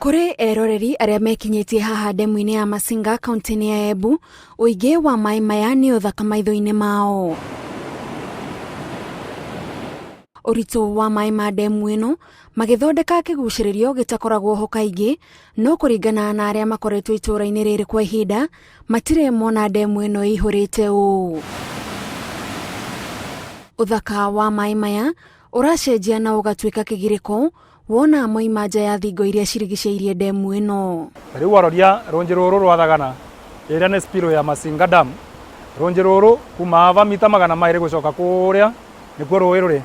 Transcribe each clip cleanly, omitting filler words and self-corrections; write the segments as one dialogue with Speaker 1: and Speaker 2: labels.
Speaker 1: Kũrĩ eroreri arĩa mekinyĩtie haha ndemu-inĩ ya Masinga kaunti-inĩ ya Embu, ũingĩ wa maĩ maya nĩ ũthaka maitho-inĩ mao. Ũritũ wa maĩ ma ndemu ĩno magĩthondeka kĩgucĩrĩrio gĩtakoragwo ho kaingĩ, no kũringana na arĩa makoretwo itũũra-inĩ rĩrĩ kwa ihinda, matirĩ mona ndemu ĩno ĩihũrĩte ũũ. Ũthaka wa maĩ maya ũracenjia na ũgatuĩka kĩgirĩko wona moima nja ya thingo iria cirigicĩirie ndemu ĩno.
Speaker 2: Rĩu waroria rũnji rũrũ rwa Thagana ĩrĩa nĩ spill ya Masinga Dam, rũnji rũrũ kuma ava mita 200 gũcoka kũrĩa nĩkuo rũĩ rũrĩ.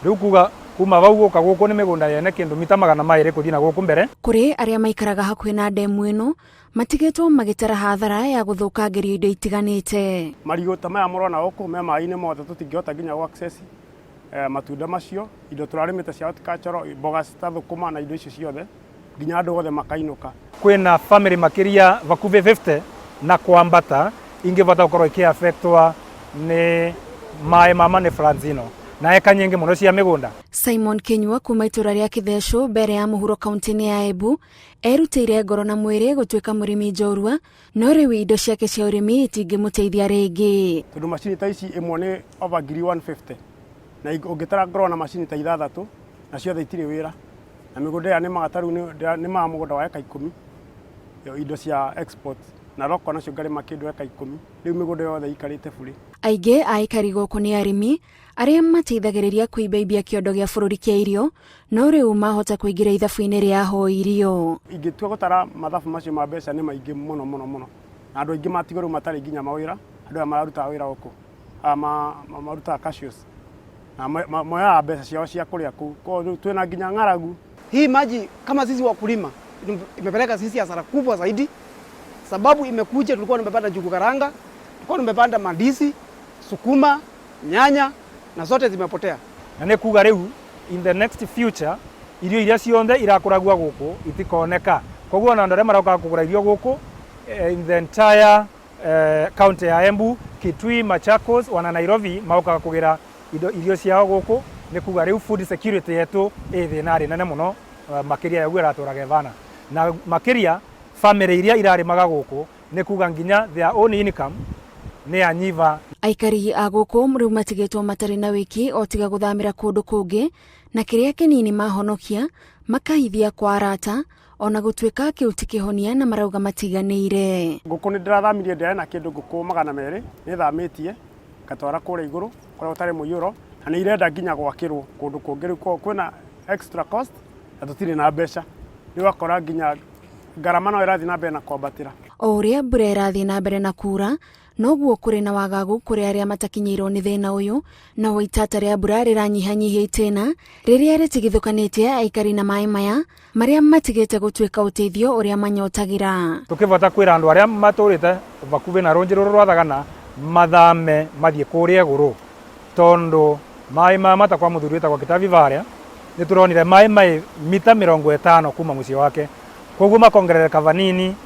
Speaker 2: Rĩu kuga kuma vau gũka gũkũ nĩ mĩgũnda yene kĩndũ mita 200 kũthiĩ na gũkũ mbere.
Speaker 1: Kũrĩ arĩa maikaraga hakuhĩ na ndemu ĩno matigĩtwo magĩtara hathara ya gũthũkangĩrio indo itiganĩte.
Speaker 3: Marigũ ta maya mũrona gũkũ me maĩ-inĩ mothe tũtingĩhota nginya gũ access matunda macio, indo tũrarĩmĩte cia horticultural, mboga ta thũkũma na indo icio ciothe, nginya andũ othe makainũka.
Speaker 2: Kwĩna family makĩria vakuvĩ 50 na kwambata ingĩvota gũkorwo ikĩ affectwa nĩ maĩ mama nĩ floods ino na eka nyingĩ mũno cia mĩgũnda.
Speaker 1: Simon Kinyua kuma itũra rĩa Kĩthecũ mbere ya mũhuro kaunti-inĩ ya Embu erutĩire ngoro na mwĩrĩ gũtuĩka mũrĩmi njorua no rĩu indo ciake cia ũrĩmi itingĩmũteithia rĩngĩ.
Speaker 3: Tondũ macini ta ici ĩmwe nĩ over ngiri 150 na ũngĩtara ngorwo na macini ta ithathatũ na ciothe itirĩ wĩra na mĩgũnda ĩrĩa nĩmaga ta rĩu nĩmaga mũgũnda wa eka 10 indo cia export na roko nacio ngarĩma kĩndũ eka 10 rĩu mĩgũnda yothe ĩikarĩte burĩ.
Speaker 1: Aingĩ a aikari gũkũ nĩ arĩmi arĩa mateithagĩrĩria kũimbaibia kĩondo gĩa bũrũri kĩa irio no rĩu mahota kũingĩra ithabu-inĩ rĩa ahoi irio.
Speaker 3: Ingĩtua gũtara mathabu macio ma mbeca nĩ maingĩ mũno mũno mũno na andũ aingĩ matigwo rĩu matarĩ nginya mawĩra, andũ aya mararutaga wĩra gũkũ aya marutaga cashews na moyaga mbeca ciao cia kũrĩa kũu, koguo rĩu twĩna nginya ng'aragu.
Speaker 4: Hii maji kama sisi wakulima imepeleka sisi hasara kubwa zaidi, sababu imekuja, tulikuwa tumepanda njugu karanga, tulikuwa tumepanda mandizi, sukuma, nyanya na zote zimepotea.
Speaker 2: Na nĩ kuga rĩu in the next future irio iria ciothe irakũragua gũkũ itikoneka, koguo ona andũ arĩa marokaga kũgũra irio gũkũ in the entire county ya Embu, Kitui, Machakos ona Nairobi maũkaga kũgĩra indo irio ciao gũkũ, nĩ kuga rĩu food security yetu ĩ thĩna rĩnene mũno makĩria ya ũguo ĩratũraga ĩvana, na makĩria family iria irarĩmaga gũkũ nĩ kuga nginya their own income nĩ yanyiva.
Speaker 1: Aikari a gũkũ rĩu matigĩtwo matarĩ na wĩki o tiga gũthamĩra kũndũ kũngĩ, na kĩrĩa kĩnini mahonokia makahithia kwa arata ona gũtuĩka kĩu ti kĩhonia na marauga matiganĩire.
Speaker 3: Ngũkũ nĩ ndĩrathamirie ndĩrarĩ na kĩndũ ngũkũ 200 nĩ thamĩtie ngatwara kũrĩa igũrũ kũrĩa gũtarĩ mũiyũro na nĩ irenda nginya gwakĩrwo kũndũ kũngĩ rĩu kwĩna extra cost na tũtirĩ na mbeca, rĩu ũgakora nginya ngarama no ĩrathiĩ na mbere na kwambatĩra.
Speaker 1: O ũrĩa mbura ĩrathiĩ na mbere na kuura noguo kũrĩ na wagagu kũrĩ arĩa matakinyĩirwo nĩ thĩna ũyũ, na itata rĩa mbura rĩranyihanyihia itĩna rĩrĩa rĩtigithũkanĩtie aikari na maĩ maya marĩa matigĩte gũtuĩka ũteithio ũrĩa manyotagĩra.
Speaker 2: Tũkĩbata kwĩra andũ arĩa matũrĩte vakuvĩ na rũnji rũrũ rwa Thagana mathame mathiĩ kũrĩa igũrũ, tondũ maĩ maya mata kwa mũthuri wĩtagwo Kĩtavi varĩa nĩ tũronire maĩ maĩ mita 50 kuma mũciĩ wake, koguo makongerereka vanini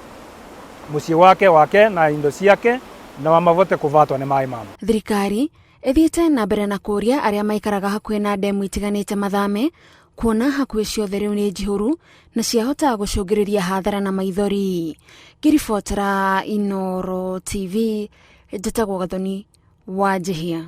Speaker 2: mũciĩ wake na indo ciake na mavote kũvatwo nĩ maĩ mamo.
Speaker 1: Thirikari ĩthiĩte na mbere na kũria arĩa maikaraga hakuhĩ na ndemu itiganĩte mathame, kuona hakuhĩ ciothe rĩu nĩ njihũru na ciahota gũcũngĩrĩria hathara na maithori. Ngĩribotera Inooro TV, njĩtagwo Gathoni wa Njihia.